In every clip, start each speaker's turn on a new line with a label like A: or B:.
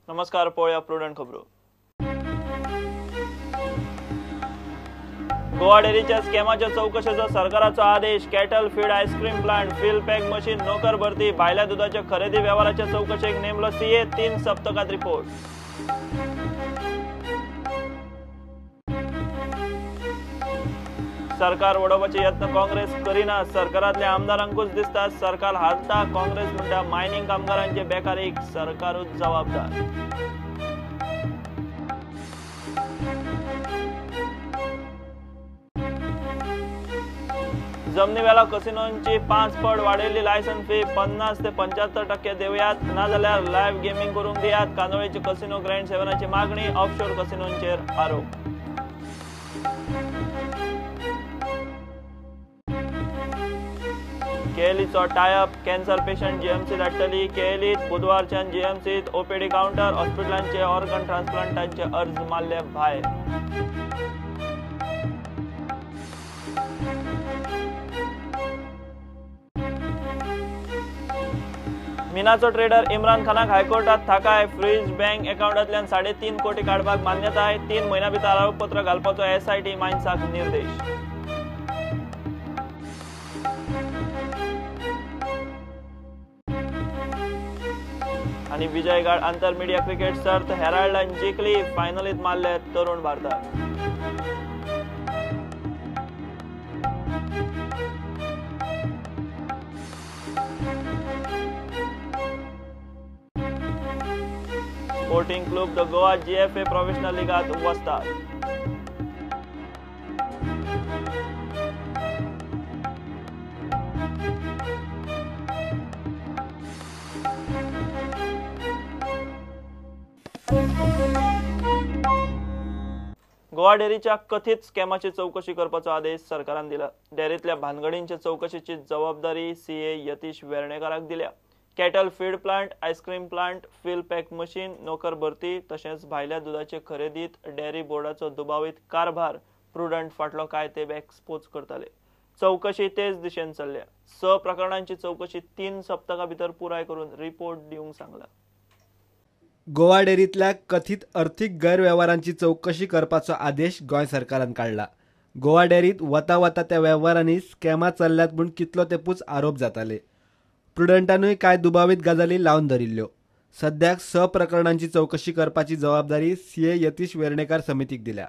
A: नमस्कार, पळोवया प्रुडंट खबरो. गोवा डेअरीच्या स्कॅमाच्या चौकशेचो सरकाराचो आदेश. Cattle feed, ice cream plant, fill pack machine, नोकर भरती, भायल्या दुधाच्या खरेदी व्यवहाराच्या चौकशेक नेमलो सीए. 3 सप्तकात रिपोर्ट. सरकार वडोवपाचे यत्न काँग्रेस करिना. सरकारांतल्या आमदारांकूच दिसता सरकार हालता. काँग्रेस म्हणटा मायनिंग कामगारांचे बेकारीक सरकारूच जबाबदार. जमनीवेला कसिनोंची 5 पट वाडयल्ली लायसन फी 50 ते 75% देवयात, नाजाल्यार लायव्ह गेमिंग करूंक दियात. कांदोळेची कसिनो ग्रँड सेव्हनाची मागणी. ऑफशोर कसिनोंचेर आरोप. केएलईचो टायअप, कॅन्सर पेशंट जीएमसी धाडटली. केएलईत बुधवारच्यान जीएमसीत ओपीडी कावंटर. हॉस्पिटलांचे ऑर्गन ट्रान्सप्लांटांचे अर्ज मारले भायर. मिनाचो ट्रेडर इम्रान खानाक हायकोर्टात थाकाय. फ्रीज बँक अकाउंटांतल्यान 3.5 कोटी काडपाक मान्यताय. 3 म्हयन्यां भितर आरोपपत्र घालपाचो एसआयटी मायन्साक निर्देश. आनी विजयगाड आंतर मिडिया क्रिकेट सर्त हेराल्डान जिखली. फायनलीत मारले तरुण भारताक. Sporting club the Goa GFA professional लिगात वस्ताद. गोवा डेअरीच्या कथित स्कॅमाची चौकशी करपाचो आदेश सरकारान दिला. डेअरींतल्या भानगडींचे चौकशीची जबाबदारी सीए यतीश वेर्णेकाराक दिल्या. Cattle feed plant, ice cream plant, fill pack machine, नोकर भरती तशेंच भायल्या दुधाचे खरेदीत डेअरी बोर्डाचो दुबावीत कारभार प्रुडंट फाटलो काय ते एक्सपोज करताले. चौकशी तेच दिशेन चल्ल्या. 6 प्रकरणांची चौकशी 3 सप्तकां भितर पुराय करून रिपोर्ट दिवंक सांगला.
B: गोवा डेअरींतल्या कथित अर्थीक गैरवेव्हारांची चौकशी करपाचो आदेश गोंय सरकारान काडला. गोवा डेअरीत वता वता त्या वेव्हारांनी स्कॅमां चल्ल्यात म्हूण कितलो तेंपूच आरोप जाताले. प्रुडंटानूय कांय दुबावीत गजाली लावन धरिल्ल्यो. सद्याक 6 प्रकरणांची चौकशी करपाची जबाबदारी सीए यतीश वेर्णेकार समितीक दिल्या.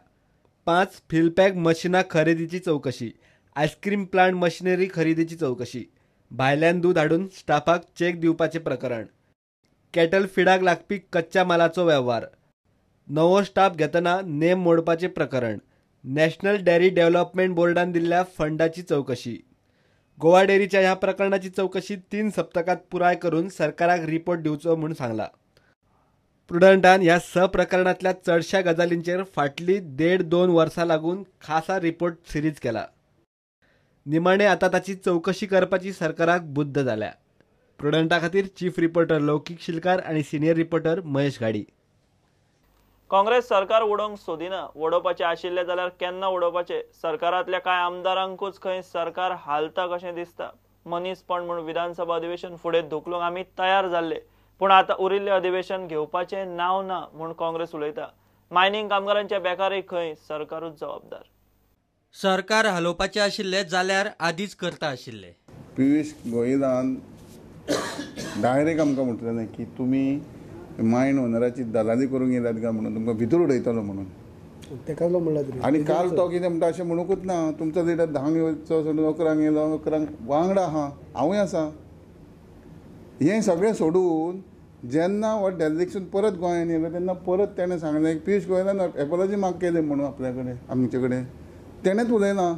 B: 5 फिलपॅक मशिनां खरेदीची चौकशी, आयस्क्रीम प्लांट मशिनरी खरेदीची चौकशी, भायल्यान दूद हाडून स्टाफाक चेक दिवपाचें प्रकरण, कॅटल फिडाक लागपी कच्च्या मालाचो वेव्हार, नवो स्टाफ घेतना नेम मोडपाचें प्रकरण, नॅशनल डेअरी डेव्हलपमेंट बोर्डान दिल्ल्या फंडाची चौकशी. गोवा डेअरीच्या ह्या प्रकरणाची चौकशी 3 सप्तकात पुराय करून सरकाराक रिपोर्ट दिवचो म्हूण सांगला. प्रुडंटान ह्या 6 प्रकरणांतल्या चडश्या गजालींचेर फाटली 1.5-2 वर्सां लागून खासा रिपोर्ट सिरीज केला. निमाणे आतां ताची चौकशी करपाची सरकाराक बुद्द जाल्या. प्रुडंटा खातीर चीफ रिपोर्टर लौकीक शिलकार आनी सिनियर रिपोर्टर महेश घाडी.
A: काँग्रेस सरकार उडोवंक सोदिना. उडोवपाचें आशिल्लें जाल्यार केन्ना उडोवपाचें. सरकारांतल्या कांय आमदारांकूच खंय सरकार हालता कशें दिसता. मनीसपण म्हूण विधानसभा अधिवेशन फुडें धुकलूंक आमी तयार जाल्ले, पूण आतां उरिल्लें अधिवेशन घेवपाचें नांव ना म्हूण काँग्रेस उलयता. मायनिंग कामगारांच्या बेकारीक खंय सरकारूच जबाबदार.
C: सरकार हालोवपाचें आशिल्लें जाल्यार आदींच करता आशिल्लें.
D: पियुष गोयलान डायरेक्ट आमकां म्हटलें की तुमी मायन ओनराची दलाली करूंक येयल्यात काय म्हणून तुमकां भितर उडयतलो म्हणून. आनी काल तो कितें म्हणटा अशें म्हणूंकूच ना. तुमचो लिडर 10 येवचो सोडून 11 येयलो, 11 वांगडा आहा, हांवूय आसा. हें सगळें सोडून जेन्ना हो डेलिगेशन परत गोंयांत येयलो तेन्ना परत तेणें सांगलें पियुष गोयलान एपोलॉजी माग केली म्हणून आपल्या कडेन, आमचे कडेन. तेणेंच उलयना.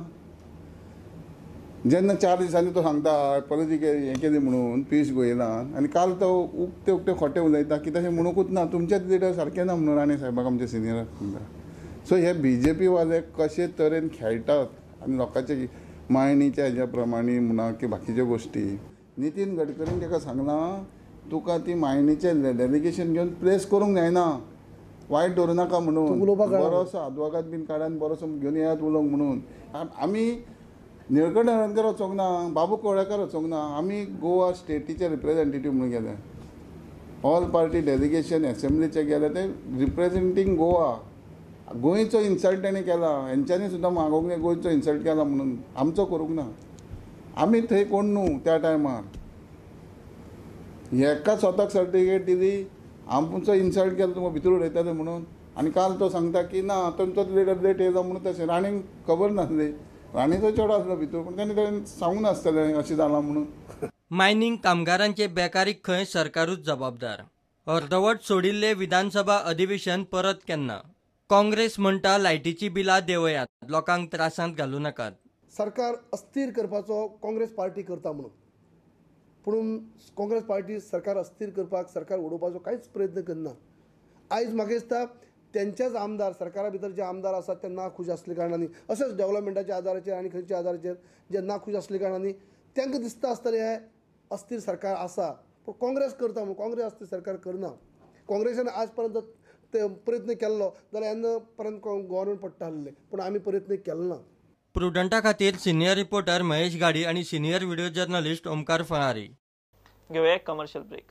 D: जेन्ना 4 दिसांनी तो सांगता एपोलॉजी हें केली म्हणून पियुष गोयलान, आनी काल तो उक्ते उक्ते खोटें उलयता की तशें म्हणूंकूच ना, तुमचेच लिडर सारकें ना म्हणून राणे साहेबाक आमच्या सिनियराक सांगता. सो हे बीजेपी वाले कशे तरेन खेळटात आनी लोकांचे मायणीच्या हेज्या प्रमाणे म्हणा की बाकीच्यो गोश्टी. नितीन गडकरीन ताका सांगलां तुका ती मायणीचें डेलिगेशन घेवन प्लेस करूंक जायना, वायट दवरूं नाका म्हणून, बरोसो आदवोगाद बीन काडान बरोसो घेवन येयात उलोवंक म्हणून. आमी निळकंठ हळर्णकर वचोंक ना, बाबू कोळेकर वचोंक ना, आमी गोवा स्टेटीचे रिप्रेझेंटेटीव म्हणून गेले. ऑल पार्टी डेलिगेशन एसेंब्लीचे गेले ते रिप्रेझेंटींग गोवा. गोंयचो इन्सल्ट तेणें केला, हेंच्यांनी सुद्दां मागोवंक जाय गोंयचो इन्सल्ट केला म्हणून, आमचो करूंक ना. आमी थंय कोण न्हू त्या टायमार, हेका स्वताक सर्टिफिकेट दिली, आमचो इन्सल्ट केलो तुमकां भितर उडयतले म्हणून. आनी काल तो सांगता की ना तुमचो लिडर लेट येयलो म्हणून. तशें राणीक खबर नासली, राणीचो चेडो आसलो भितर, पूण तेणें सांगूंक नासतलें अशें जालां म्हणून.
C: मायनींग कामगारांचे बेकारीक खंय सरकारूच जबाबदार. अर्दवट सोडिल्ले विधानसभा अधिवेशन परत केन्ना? काँग्रेस म्हणटा लायटीची बिलां देंवयात, लोकांक त्रासांत घालूं नाकात.
E: सरकार अस्थिर करपाचो काँग्रेस पार्टी करता म्हणून, पूण काँग्रेस पार्टी सरकार अस्थिर करपाक, सरकार उडोवपाचो कांयच प्रयत्न करना. आयज म्हाका दिसता तेंचेच आमदार, सरकारा भितर जे आमदार आसात ते नाखूश आसले कारणांनी, अशेंच डेव्हलपमेंटाच्या आदाराचेर आनी खंयच्या आदाराचेर जे नाखूश आसले कारणांनी तांकां दिसता आसतलें हें अस्थिर सरकार आसा. पूण काँग्रेस करता म्हणून काँग्रेस अस्थिर सरकार करना. काँग्रेसान आज पर्यंत ते प्रयत्न केल्लो जाल्यार येन्ना पर्यंत गव्हर्मेंट पडटा आसलें, पूण आमी प्रयत्न केलो ना.
C: प्रुडंटा खातीर सिनियर रिपोर्टर महेश गाडी आणि senior video journalist Omkar Falari.
A: घेऊया एक कमर्शियल ब्रेक.